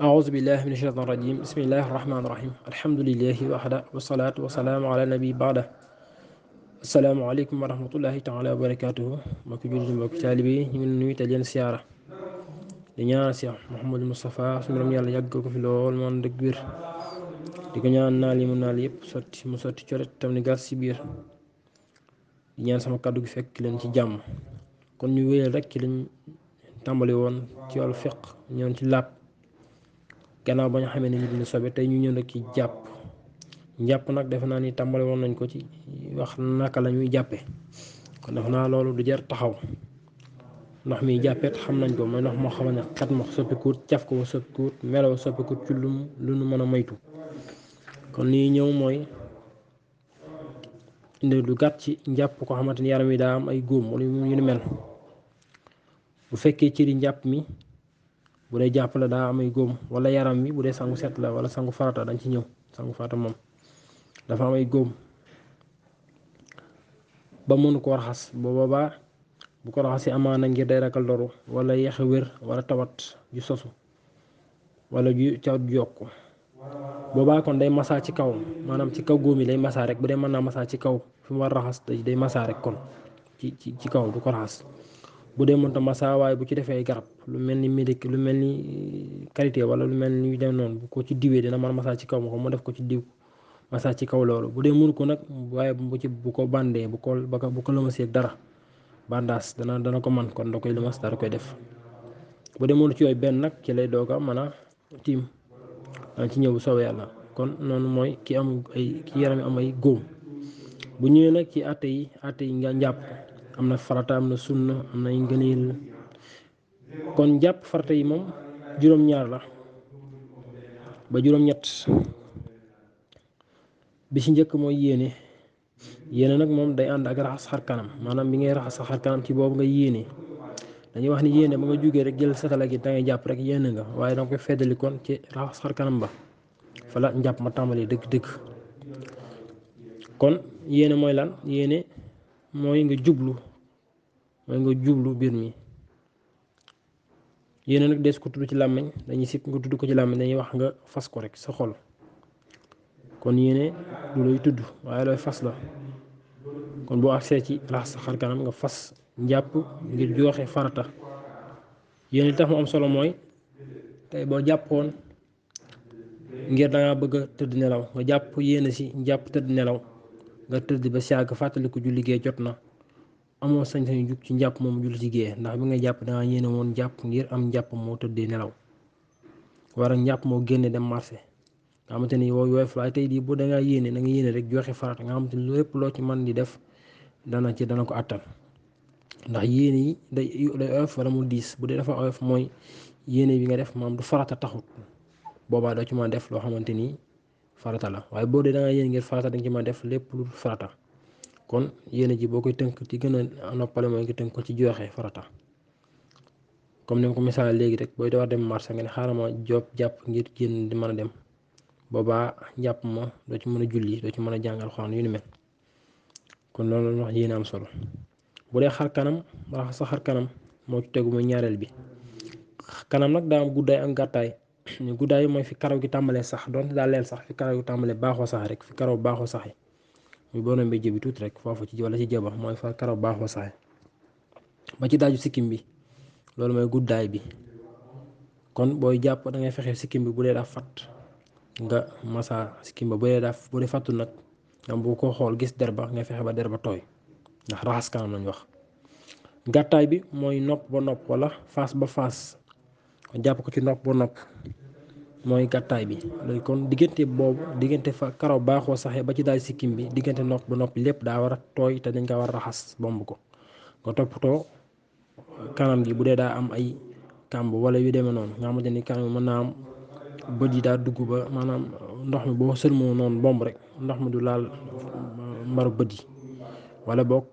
أعوذ بالله من الشيطان الرجيم بسم الله الرحمن الرحيم الحمد لله وحده والصلاة والسلام على نبي بعده السلام عليكم ورحمة الله تعالى وبركاته mbokk jullit mbokk taalibe yi ñu ngi nuyu te leen siyaara di ñaan Cheikh Mouhamadou Moustapha suñu borom yàlla yàggal ko fi lool man dëgg biir di ko ñaan naal yi mu naal yëpp sotti mu sotti coret tam ni gas ci biir di ñaan sama kàddu gi fekk leen ci jàmm kon ñu wéyal rek ci liñ tàmbali woon ci wàllu fiq ñoon ci làpp gannaaw ba ñu xamee ne nit ñi sobe tey ñu ñëw nag ci jàpp njàpp nag defe naa ni tàmbali woon nañ ko ci wax naka la ñuy jàppe kon defe naa loolu du jar taxaw ndox mi jàppeet xam nañ ko mooy ndox moo xam ne xat ma soppikuut caf ko soppikuut melaw soppikuut ci lu nu mën a moytu kon lii ñëw mooy indi lu gàtt ci njàpp ko xamante ni yaram wi daa am ay góom wala ñu ni mel bu fekkee ci di njàpp mi bu dee jàpp la daa am ay góom wala yaram wi bu dee sangu set la wala sangu farata dañ ci ñëw sangu farata moom dafa am ay góom ba mënu ko raxas bu boobaa bu ko raxasee amaana ngir day ragal loru wala yeexe wér wala tawat ju sosu wala ju tawat ju yokku boobaa kon day masaa ci kaw maanaam ci kaw góom yi day masaa rek bu dee mën naa masaa ci kaw fi mu war raxas day masaa rek kon ci kaw du ko raxas bu dee mënta masaa waaye bu ci defee ay garab lu mel ni médic lu mel ni qualité wala lu mel ni yu dem noonu bu ko ci diwee dina mën masaa ci kaw ma ko mu def ko ci diw masaa ci kaw loolu bu dee mënu ko nag waaye bu ko bandee bu ko lëmasee ak dara bandaas dana ko man kon da koy lëmas dara koy def bu dee mënu ci yooyu benn nag ci lay doog a mën a tiim danga ci ñëw bu soobee yàlla kon noonu mooy ki yaram am ay góom bu ñëwee nag ci àtte yi nga njàpp am na farata am na sunna am na ngëneel kon jàpp farata yi moom juróom-ñaar la ba juróom-ñett bi ci njëkk mooy yéene nag moom day ànd ak raxas xar kanam maanaam bi ngay raxas sa xar kanam ci boobu nga yéene dañuy wax ni yéene ba nga jógee rek jël satala gi dangay jàpp rek yéene nga waaye danga koy feddali kon ci raxas xar kanam ba fa la njàpp ma tàmbalee dëgg-dëgg kon yéene mooy lan yéene mooy nga jublu mbir mi yéene nag dees ko tudd ci làmmiñ dañuy sip nga tudd ko ci làmmiñ dañuy wax nga fas ko rek sa xol kon yéene lu lay tudd waaye looy fas la kon boo agsee ci raxas sa xar kanam nga fas njàpp ngir joxe farata yéene li tax mu am solo mooy tey boo jàppoon ngir dangaa bëgg a tëdd nelaw nga jàpp yéene si njàpp tëdd nelaw nga tëdd ba sàgg fàttaliku julli gee jot na amoo sañ-sañu jug ci njàpp moom julli ci gee ndax bi nga jàpp dangaa yéene woon jàpp ngir am njàpp moo tëddee nelaw war a njàpp moo génne dem marché nga xamante ni yooyu waaye tey di bu dangaa yéene na nga yéene rek joxe farata nga xamante ni lépp loo ci mën di def dana ko àttan ndax yéene yi day oyof wala mu diis bu dee dafa oyof mooy yéene bi nga def maam du farata taxut boobaa doo ci mën def loo xamante ni farata la waaye boo dee dangaa yéene ngir farata danga ci mën def lépp lu farata kon yéene ji boo koy tënk ci gën a noppale mooy nga tënk ko ci joxe farata comme ni ma ko misaal léegi rek booy war dem marché nga ne xaaral ma jàpp ngir génn di mën a dem boobaa njàpp ma doo ci mën a julli doo ci mën a jàngal xuraan yu ni mel kon loolu la wax yéene am solo bu dee xar kanam raxas sa xar kanam moo ci tegu mooy ñaareel bi kanam nag daa am guddaay ak gàttaay guddaay mooy fi karaw gi tàmbalee sax doon daa leel sax fi karaw gi tàmbalee baaxoo sax rek fi karaw baaxoo saxe muy boo nombee jëbi tuuti rek foofu ci wala ci jëba mooy fa karaw baaxoo saxe ba ci daaju sikkim bi loolu mooy guddaay bi kon booy jàpp da ngay fexe sikkim bi bu dee daa fat nga masa sikkim ba bu dee fàttu nag nga bu ko xool gis der ba nga fexe ba der ba tooy ndax raxas kanam lañ wax gàttaay bi mooy nopp ba nopp wala face ba face kon jàpp ko ci nopp ba nopp mooy gàttaay bi léegi kon diggante fa karaw baaxoo saxee ba ci daal sikkim bi diggante nopp ba noppi lépp daa war a tooy te dañ ko war a raxas bomb ko nga toppatoo kanam gi bu dee daa am ay kàmb wala yu demee noonu nga xamante ni kanam mën naa am bët yi daa dugg ba maanaam ndox mi boo sëlmoo noonu bomb rek ndox mi du laal mbaru bët yi wala bokk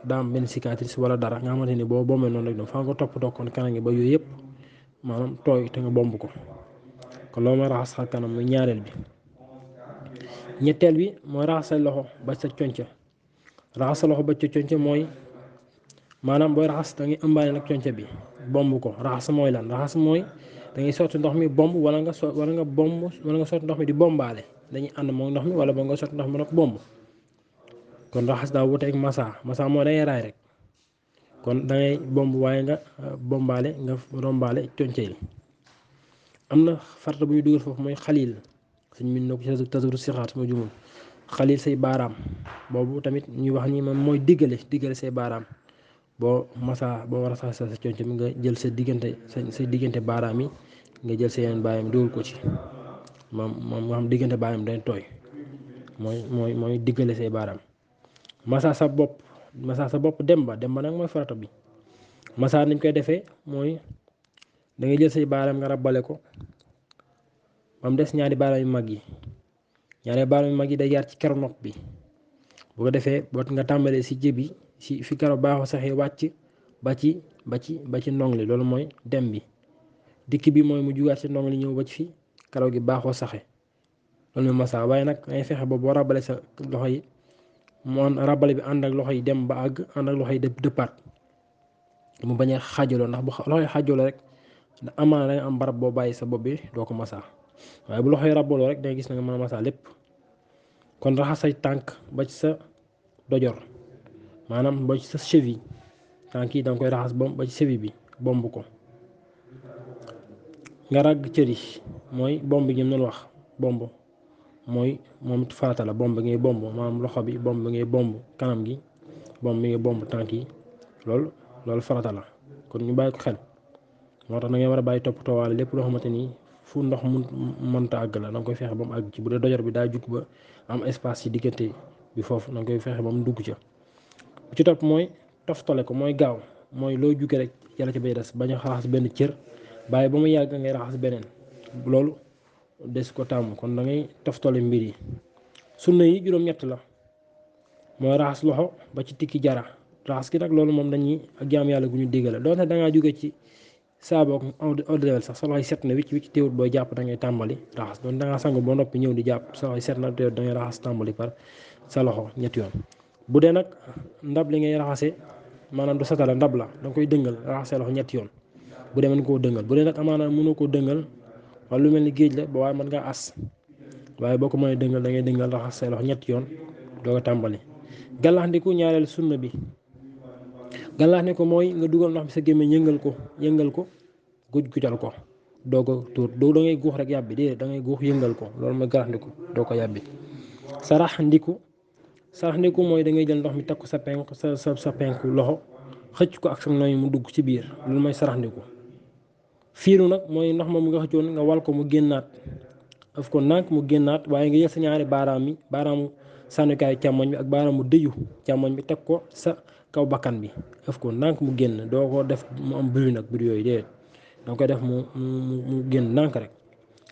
daa am benn cicatrice wala dara nga xamante ni boo bombee noonu rek dem fa nga toppatoo kon kanam gi ba yooyu yëpp maanaam tooy te nga bomb ko kon loolu mooy raxas xar kanam muy ñaareel bi ñetteel bi mooy raxas sa loxo ba sa conca raxas sa loxo ba ca conca mooy maanaam booy raxas da ngay ëmbaale nag conca bi bomb ko raxas mooy lan raxas mooy da ngay sotti ndox mi bomb wala nga bomb wala nga sotti ndox mi di bombaale dañuy ànd moom ndox mi wala ba nga sotti ndox mi nag bomb. kon raxas daa wuteeg massa moo day raay rek kon da ngay bomb waaye nga bombaale nga rombaale conce yi. am na farata bu ñu dugal foofu mooy xalil suñ min na ko ci tasawur sixaar sama jumul xalil say baaraam boobu tamit ñuy wax ni moom mooy diggale say baaraam boo massa boo war a sa conce mi nga jël sa diggante baaraam yi nga jël sa yeneen baaraam yi dugal ko ci moom nga xam diggante baaraam day tooy mooy diggale say baaraam. massa sa bopp dem ba nag mooy farata bi. massa niñ koy defee mooy da ngay jël say baaraam nga rabbale ko ba mu des ñaari baaraam yu mag yi day jaar ci kero nopp bi bu ko defee boo nga tàmbalee si jëbi si fi kero baaxoo saxee wàcc ba ci ndong li loolu mooy dem bi. dikk bi mooy mu jugaat ci ndong li ñëw ba ci fi karaw gi baaxoo saxe loolu mooy massa. waaye nag dangay fexe ba boo rabale sa loxo yi mu rabale bi ànd ak loxo yi dem ba àgg ànd ak loxo yi dëppaat mu bañ a xaajaloo ndax bu loxo yi xaajaloo rek amaana danga am barab boo bàyyi sa bopp bi doo ko massa. waaye bu loxo yi rabaloo rek dangay gis na nga mën a massa lépp. kon raxas say tànk ba ci sa dojor maanaam ba ci sa cheville tànk yi danga koy raxas ba ci cheville bi bomb ko. nga ràgg cër yi mooy bomb gi ñu wax bomb mooy moom it farata la bomb ngay bomb maanaam loxo bi bomb ngay bomb kanam gi bomb ngay bomb tànk yi loolu farata la kon ñu bàyyi ko xel. moo tax da ngay war a bàyyi toppatoo waale lépp loo xamante ni fu ndox mu mënta àgg la da nga koy fexe ba mu àgg ci. bu dee dojor bi daa jug ba am espace ci diggante bi foofu da nga koy fexe ba mu dugg ca. bu ci topp mooy toftale ko mooy gaaw mooy loo juge rek yàlla ci bay des bañ a raxas benn cër bàyyi ba mu yàgg ngay raxas beneen loolu des ko tàmm. kon da ngay toftale mbir yi. sunna yi juróom-ñett la mooy raxas loxo ba ci tikki jara raxas gi nag loolu moom dañuy ak jaam yàlla gu ñu digale doonte da ngaa jóge ci saabook eau de javel sax sa loxo yi set na wicc teewut booy jàpp da ngay tàmbali raxas doon da ngaa sangu ba noppi ñëw di jàpp sa loxo yi set na teewut da ngay raxas tàmbali par sa loxo ñetti yoon. bu dee nag ndab li ngay raxase maanaam du satala ndab la da nga koy dëngal raxas sa loxo ñetti yoon bu dee mën koo dëngal. bu dee nag amaana mënoo koo dëngal wala lu mel ni géej la ba waaye mën ngaa as waaye boo ko mënee dëngal da ngay dëngal raxas sa loxo ñetti yoon doo ko tàmbali. gàllaxndiku ñaareel sunna bi gàllaxndiku mooy nga dugal ndox mi sa gémmiñ yëngal ko guj-gujal ko doo ko tuur doo da ngay guux rek yàbbi déedéet da ngay guux yëngal ko loolu mooy gàllaxndiku doo ko yàbbi. saraxndiku mooy da ngay jël ndox mi teg ko sa penk sa penku loxo xëcc ko ak sa noy mu dugg ci biir loolu mooy saraxndiku. fiiru nag mooy ndox ma mu nga xëccoon nga wal ko mu génnaat daf ko nànk mu génnaat waaye nga jël sa ñaari baaraam yi baaraamu sànnukaayu càmmoñ bi ak baaraamu dëju càmmoñ bi teg ko sa kaw bakkan bi daf ko nànk mu génn doo ko def mu am bruit nag bruit yooyu déedéet danga koy def mu génn nànk rek.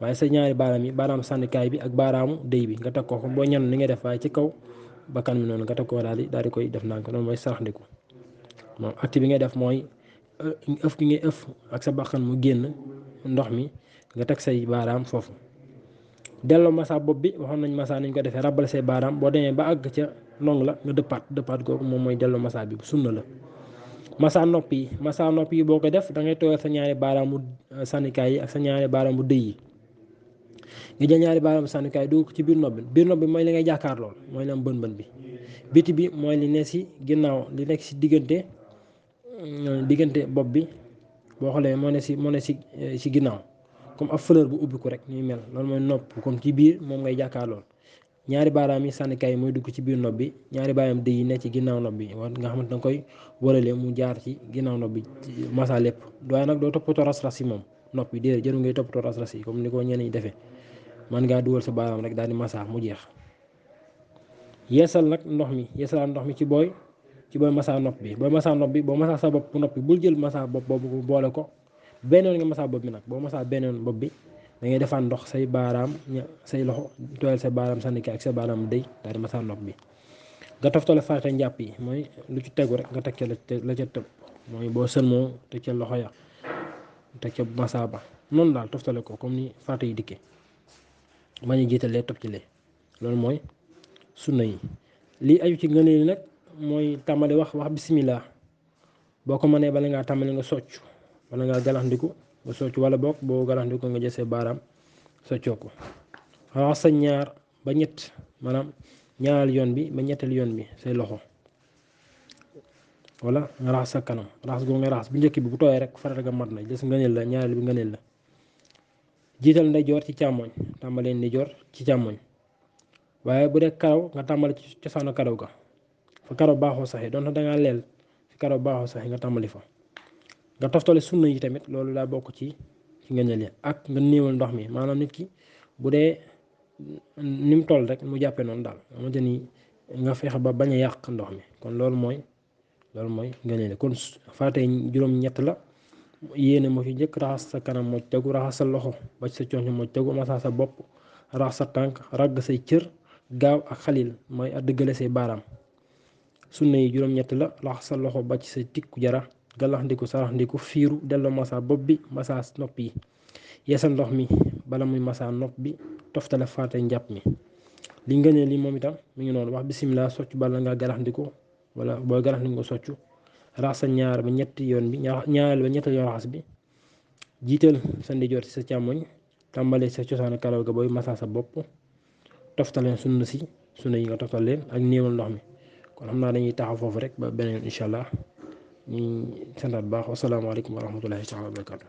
waaye sa ñaari baaraam yi baaraamu sànnikaay bi ak baaraamu dëy bi nga teg ko boo ñan ni ngay def waaye ci kaw bakkan bi noonu nga teg ko daal di koy def nànk noonu mooy saraxndiku. moom acte bi ngay def mooy ëf gi ngay ëf ak sa bakkan mu génn ndox mi nga teg say baaraam foofu. delloo massa bopp bi waxoon nañ massa nañ ko defee rabbal say baaraam boo demee ba àgg ca ndong la nga dëppaat googu moom mooy delloo massa bi sunna la. massa nopp yi boo ko def da ngay tooyal sa ñaari baaraamu sànnikaay yi ak sa ñaari baaraamu dëy yi nga jël ñaari baaraamu sànnikaay dugg ko ci biir nopp bi mooy li ngay jàkkaar lool mooy li am bën bi. biti bi mooy li ne si ginnaaw li nekk si diggante bopp bi boo xoolee moo ne si ginnaaw comme ab fleur bu ubbi ko rek ñuy mel loolu mooy nopp comme ci biir moom ngay jàkkaar lool. ñaari baaraam yi sànnikaay yi mooy dugg ci biir nopp bi ñaari baaraam dëy yi nekk ci ginnaaw nopp bi nga xamante danga koy waralee mu jaar ci ginnaaw nopp bi massa lépp. waaye nag doo toppatoo ras-ras yi moom nopp bi déedéet jëru ngay toppatoo ras-ras yi comme ni ko ñenn ñi defee man ngaa dugal sa baaraam rek daal di massa mu jeex. yeesal ndox mi ci booy massa nopp bi boo massa sa bopp nopp bi bul jël massa bopp boobu boole ko benn yoon nga massa bopp bi nag boo massa benn yoon bopp bi da ngay defaat ndox say baaraam say loxo tooyal sa baaraam sànnikaay ak sa baaraam dëy daal di massa nopp bi. nga toftale farata njàpp yi mooy lu ci tegu rek nga teg ca la ca tëb mooy boo sëlmoo teg ca loxo ya teg ca massa ba noonu daal toftale ko comme ni farata yi dikkee bañ a jiitalee topp ci lee loolu mooy sunna yi. lii aju ci ngëneel nag mooy tàmbali wax bismillah boo ko mënee bala ngaa tàmbali nga socc wala ngaa galaxndiku nga soccu wala boog boo galaxndiko nga jël say baaraam soccoo ko raxas sa ñaar ba ñett maanaam ñaareel yoon bi ba ñetteel yoon bi say loxo wala nga raxas sa kanam raxas gu nga raxas bu njëkk bi bu tooyee rek farata ga mat na des ngëneel la ñaareel bi ngëneel la jiital ndeyjoor ci càmmoñ tàmbalee ndeyjoor ci càmmoñ waaye bu dee karaw nga tàmbali ci cosaanu karaw ga fa karaw baaxoo saxee donte dangaa leel fi karaw baaxoo saxee nga tàmbali fa nga toftale sunna yi tamit loolu daa bokk ci ngëneel yi ak nga néewal ndox mi maanaam nit ki bu dee ni mu toll rek mu jàppee noonu daal xamante ni nga fexe ba bañ a yàq ndox mi kon loolu mooy ngëneel kon faratay juróom-ñett la yéene moo ci njëkk raxas sa kanam moo ci tegu raxas sa loxo ba ci sa conc moo ci tegu masaa sa bopp raxas sa tànk ragg say cër gaaw ak xalil mooy dëggale say baaraam sunna yi juróom-ñett la raxas sa loxo ba ci sa tikku jara galaxndiku saraxndiku fiiru delloo masaa bopp bi masaa nopp yi yeesal ndox mi bala muy masaa nopp bi toftale faratay njàpp mi li ngëneel li moom itam mi ngi noonu wax bisimilah soccu bala nga galaxndiku wala booy galaxndiku nga soccu raxas sa ñaar ba ñetti yoon bi ñaareel ba ñetti yoon raxas bi jiital sa ndijoor ci sa càmmoñ tàmbalee sa cosaanu karaw ga booy masaa sa bopp toftaleen sunna yi nga toftal leen ak néewal ndox mi kon xam naa dañuy taxaw foofu rek ba beneen incha allah ñuy santaat baax wasalaamaaleykum wa rahmatullahi taala wa barakatu